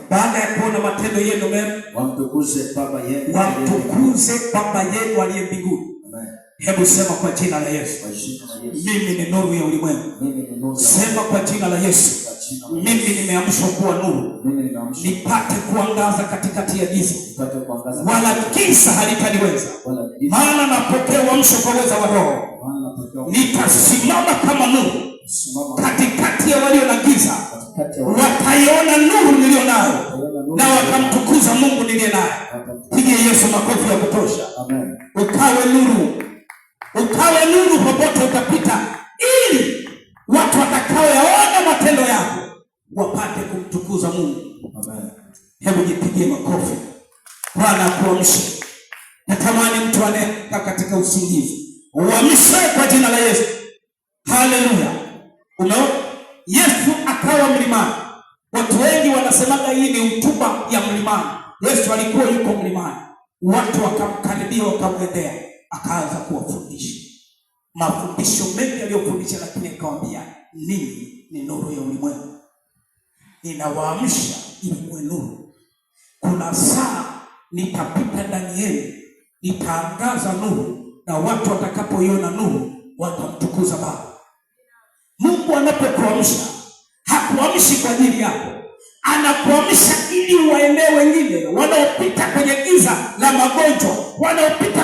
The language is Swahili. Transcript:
Baada ya kuona matendo yenu mema, wamtukuze Baba yenu, wamtukuze Baba yenu aliye mbinguni. Amen. Hebu sema kwa jina la Yesu, Kwa jina la Yesu, mimi ni nuru ya ulimwengu. Mimi ni nuru ya Sema kwa jina la Yesu, Kwa jina la Yesu, mimi nimeamshwa kuwa nuru, mimi nimeamshwa nipate kuangaza katikati ya giza, nipate kuangaza, wala giza halitaniweza. Wala giza, Maana napokea uamsho kwa uweza wa Roho, maana napokea nitasimama kama nuru kusimama katikati ya walio na giza, katikati ya watu, wataiona nuru niliyo nayo wataiona nuru na watamtukuza Mungu niliye naye. Watamtukuza. Pigie Yesu makofi ya kutosha. Amen. Ukawe nuru, ukawe nuru popote utapita, ili watu watakaoyaona matendo yako wapate kumtukuza Mungu. Amen. Hebu jipigie makofi. Bwana akuamshe. Natamani mtu anayekaa katika usingizi uamshe kwa jina la Yesu. Haleluya! Umeona, Yesu akawa mlimani. Watu wengi wanasemaga hii ni hotuba ya mlimani. Yesu alikuwa yuko mlimani, watu wakamkaribia, wakamwendea, akaanza kuwafundisha mafundisho mengi aliyofundisha, lakini akawaambia, ninyi ni nuru ya ulimwengu, ninawaamsha ili muwe nuru. Kuna saa nitapita ndani yenu, nitaangaza nuru, na watu watakapoiona nuru watamtukuza Baba. Mungu anapokuamsha hakuamshi kwa ajili yako, anakuamsha ili waendee wengine wanaopita kwenye giza la magonjwa, wanaopita